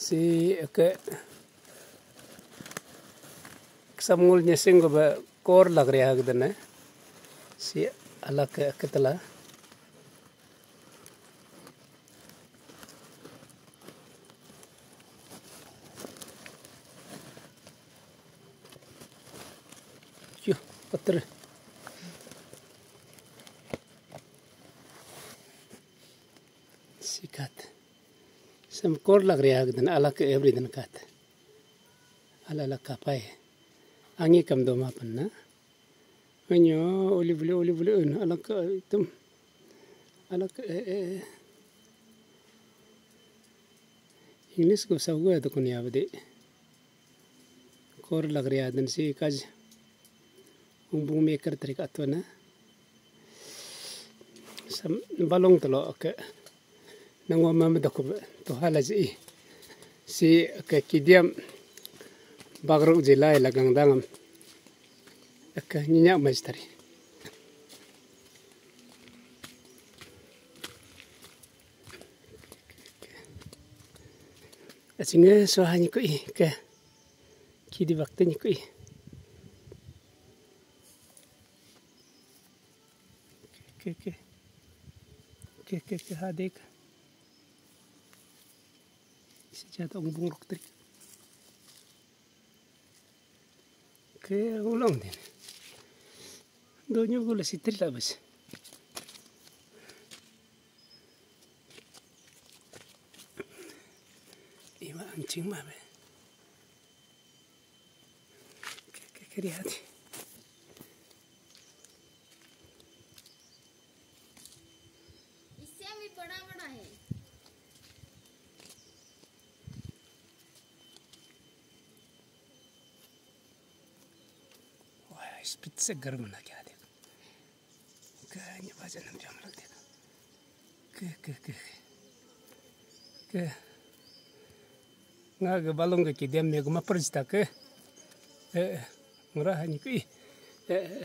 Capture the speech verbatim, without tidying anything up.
Si ke samngul nyesing ko ba kor lagri hagdene. Si ala ke ketela. Yo, pater. Sikat. Sem kor lagri hagdene ala ke every den kat. Ala ala kapai. Angi kam doma panna. Anyo, oli bule, oli bule, un, alak, eh, item. Alak, eh, eh, eh. English ko sa gua to kunya bade. Kor lagri adan si kaj. Umbung maker trik atwana. Sam balong telo ke. Nangwa mama dako to hala ji. Si ke kidiam bagruk jilai lagang dangam. Ke nyinya maistari. Asinge so hanyi ko i ke. Kidi bakte nyi ko i. Ke, ke. Ke, ke, ke, ha, dekh. Isi jata umbung ruk trik. Ke, ulang din. Donyo gula sitri la bas. Ima anjing ma be. Ke, ke, ke, lihat. इससे भी बड़ा बड़ा है। Wah, speed segar mana kya, dekh. Kayaknya baja nam jam lagi. Ke, ke, ke. Ke. Nga ke balong ke kidiam me guma perjita ke. Eh, ngurah ni ke. Eh,